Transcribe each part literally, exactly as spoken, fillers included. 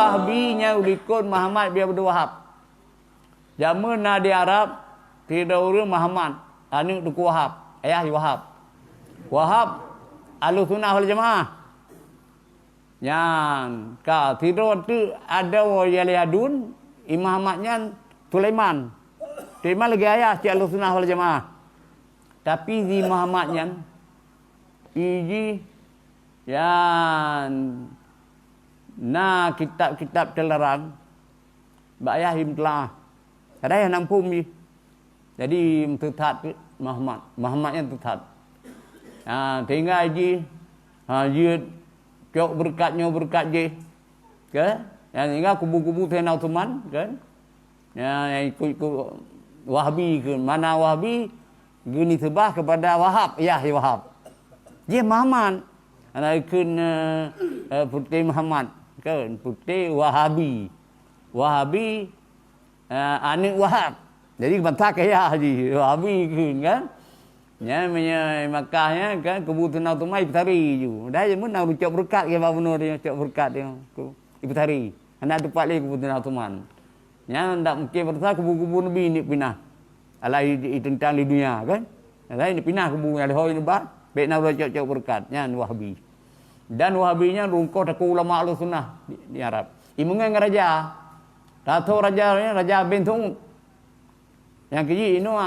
Wahabi nyan likot Muhammad bin Abdul Wahab. Jameun na di Arab, sidroe ureuëng Muhammad, aneuëk Teungku Wahab, ayah Wahab. Wahab Ahlussunnah wal Jamaah. Nyan ka sidroe teuk adoe Yali Adun, i Muhammad nyan Sulaiman. Sulaiman lagée ayah cit Ahlussunnah wal Jamaah. Tapi di Muhammad nyan, iji nyan na kitab-kitab teularang bak ayah imeuteulaah. Kadang ayah nampum jih. Jadi meuteuthat Muhammad, Muhammad nyan teuthat. Ha, sehingga jih, ha, jeuet cok beureukat nyoe beureukat jih. Ke? Nyang ingat kubu-kubu Saidina Utsman, kan? Ya, nyang ikut-ikut Wahabi ke, mana Wahabi geunisbah kepada Wahab, ya, Wahab. Jih Muhammad, anak ikut eh, eh, Putih Muhammad, kan? Putih Wahabi. Wahabi eh, aneuk Wahab. Jadi banta kaya jih, Wahabi ke, kan? Nya meunyoe Makkah nyan kan kubu Saidina Utsman ipeutari ju. Dah jameun na cok beureukat ke bak bunoe dia, cok beureukat dia. Ku ipeutari. Hana teupat lé kubu Saidina Utsman. Nyan ndak mungkin beureukat kubu-kubu Nabi ni pinah. Alah i, i teuntang di dunia kan. Alah ini pinah kubu nyang lehoi ni bah, bek na udah cok-cok beureukat. Nyan Wahabi. Dan Wahabi nyan rungkoh takue ulama Ahlussunnah di, di Arab. Imeungon ngon raja. Tato raja nyan raja bin Saud. Nyang keujih inoe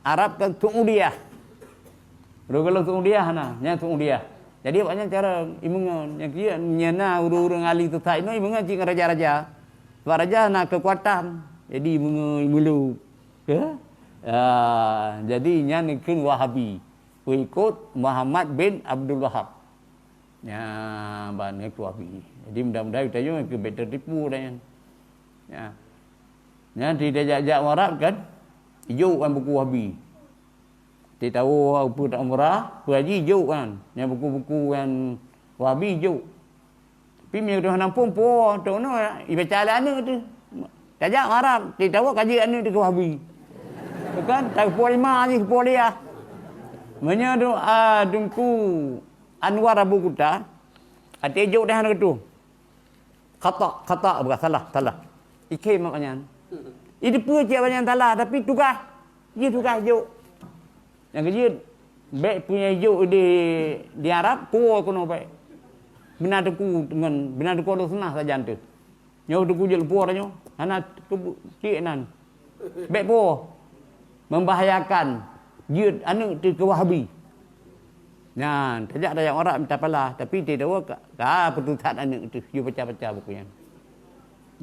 Arab kan Saudiyah. Rôh golom Saudiyah na, nyang Saudiyah. Jadi awaknyan cara imeungon. Nyang keujih nyan na ureuëng-ureuëng ahli teutap inoe imeungon cit ngon raja-raja. Sebab raja na keukuatan. Jadi imeungon, imeuluk. Ya? Ah, jadi nyan kheun Wahabi. Peuikot Muhammad bin Abdul Wahab. Nya ban nyan keu Wahabi. Jadi mudah-mudahan geutanyoe keu bèk teutipu dah nyan. Ya. Nyan di tajak-jak Arab kan, ijok kan buku Wahabi. Di tawoe peue tak umrah, peue haji ijok kan. Nyan buku-buku nyan Wahabi ijok. Tapi meunyoe teuh nampung po, tok no ibaca lé aneuk teuh. Tajak Arab, di tawoe kaji aneuk teuh keu Wahabi. Bukan, tak po lima jih po liah. Meunyoe tu ah, Teungku Anwar Abu Kuta, até jok dah aneuk tu. Khata, khata bukan salah, salah. Ikhe mak nyan. Itu peue cik banyak salah, tapi tugas. Jih tugas jok. Nyang keujeuet, bèk punya jok di, di Arab, po keunoe bèk. Bina teungku ngon, bina teungku Ahlussunnah sajan teuh. Nyoe teungku jeuet lupo tanyoe. Hana teungku cik nan. Bèk po. Membahayakan jeuet aneuk teuh keu Wahabi. Nyan, tajak-tajak Arab mita pala, tapi teudawa ka, ka peuteuthat aneuk teuh, yue pecah-pecah buku nyan.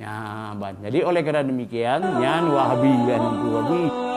Nya ban. Jadi oleh karena demikian, nyan Wahabi kan, Wahabi.